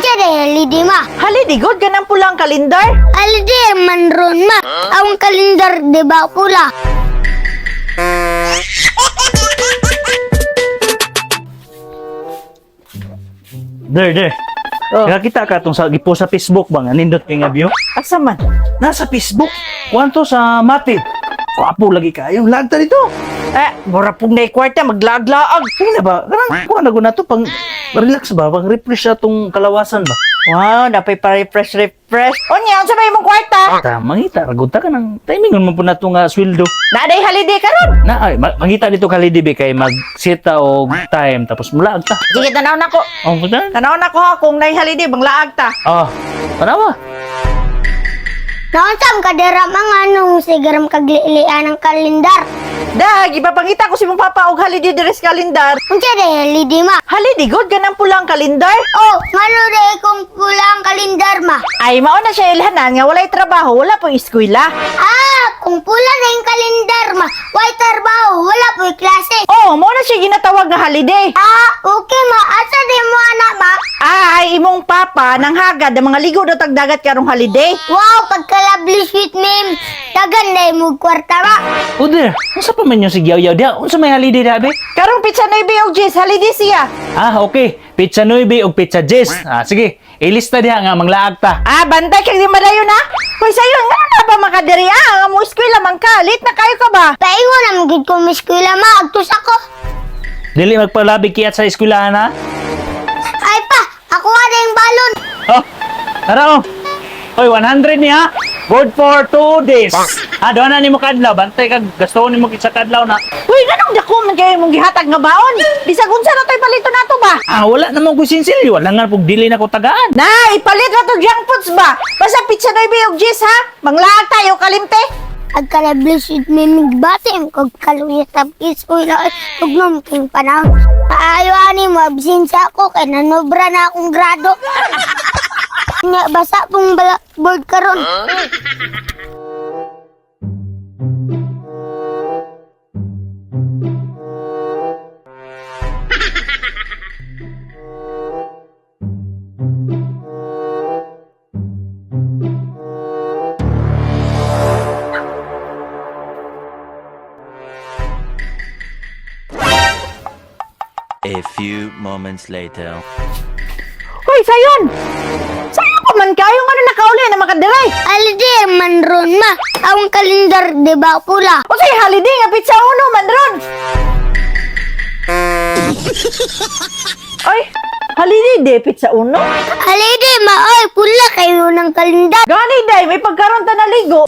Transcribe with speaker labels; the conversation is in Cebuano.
Speaker 1: Unsa day holiday, ma?
Speaker 2: Holiday gud ganang pulang kalendar.
Speaker 1: Holiday man ron, ma. Ang kalendar, di ba pula?
Speaker 3: Der, der.
Speaker 2: Oh.
Speaker 3: Nakakita ka itong sa, gipo sa Facebook ba nga nindot kay nga view?
Speaker 2: Asa man?
Speaker 3: Nasa Facebook. Kwanto sa Mati. Kwapo lagi kayo. Lagta dito.
Speaker 2: Eh, mura pug na kwarta maglaag-laag.
Speaker 3: Kaya na ba? Kanang kuha na ko na to pang relax ba? Pang refresh atong kalawasan ba?
Speaker 2: Wow, napay pa-refresh refresh. Unya, unsa ba imong kwarta?
Speaker 3: Ta, mangita ragunta ka ng timing man po na to nga sweldo.
Speaker 2: Naday holiday karon.
Speaker 3: Na ay mangita dito ka Lady B kay magsita og time tapos mulaag ta.
Speaker 2: Sige, tanaw na ko.
Speaker 3: Oh, puta.
Speaker 2: Tanaw na ko ha kung nay holiday banglaag ta.
Speaker 3: Oh, tanawa.
Speaker 1: Naunsam ka dira mga nung sigaram kaglilian ang kalendar.
Speaker 2: Dag, ipapangita ko si mong papa og holiday diri sa kalendar.
Speaker 1: Unsa day holiday, ma?
Speaker 2: Holiday gud ganang pulang kalendar.
Speaker 1: Oh, ngano day kung pula ang kalendar, ma?
Speaker 2: Ay, mao na siya ilhanan nga walay trabaho, wala po eskwela.
Speaker 1: Ah, kung pula na yung kalendar, ma, way trabaho, wala po klase.
Speaker 2: Oh, mao na siya ginatawag nga holiday.
Speaker 1: Ah, okay, ma. Asa di mo anak, ma?
Speaker 2: Ay, imong papa nang hagad ang mga ligo daw tagdagat karong holiday.
Speaker 1: Wow, pagka-lovely sweet name. Dagan na mo kwarta, ma.
Speaker 3: O der, unsa pa man yung si Yaw diha? Unsa may holiday diha be?
Speaker 2: Karong pizza 9 og Jess, holiday siya.
Speaker 3: Ah, okay. Pizza 9 og pizza 10. Ah, sige. Ilista diha nga manglaag ta.
Speaker 2: Ah, bantay kag di madayon ha. Hoy, sayo nga na ba makadiri ah? Ang mo eskwela man ka, late na kayo ka ba?
Speaker 1: Paingon na magid ko miskwela, ma. Agtos ako.
Speaker 3: Dili magpalabi kiyat sa eskwelahan ha.
Speaker 1: Ay pa, ako na yung balon.
Speaker 3: Oh, tara oh. Hoy, 100 niya. Good for 2 days. Ah, doon na nimo kadlaw. Bantay kag gasto nimo kitsa kadlaw na.
Speaker 2: Hoy, ganong dako man kayo imong gihatag nga baon. Bisag unsa na to'y palito nato ba?
Speaker 3: Ah, wala namang ko sinsilyo. Wala nga pug dili na ko tagaan.
Speaker 2: Na, ipalit na to junk foods ba? Basta pizza 9 og Jess ha. Manglaag tayo kalimte.
Speaker 1: Agka-lovely sweet name, batim. Kag kaluya sa eskwela, ay, tugnom king panahon. Maayo ani mo, absensya ako, kay nanobra na akong grado. Nga, basa pong blackboard karon.
Speaker 4: A few moments later.
Speaker 2: Hoy, sayon. Sayo pa man kayo ngano nakauli na makadiray.
Speaker 1: Holiday man ron, ma. Ang kalendar, di ba pula?
Speaker 2: O say holiday nga pizza uno man ron. Ay, holiday de pizza uno.
Speaker 1: Holiday, ma. Oy, pula kayo ng kalendar.
Speaker 2: Gani day, may pagkaron ta naligo.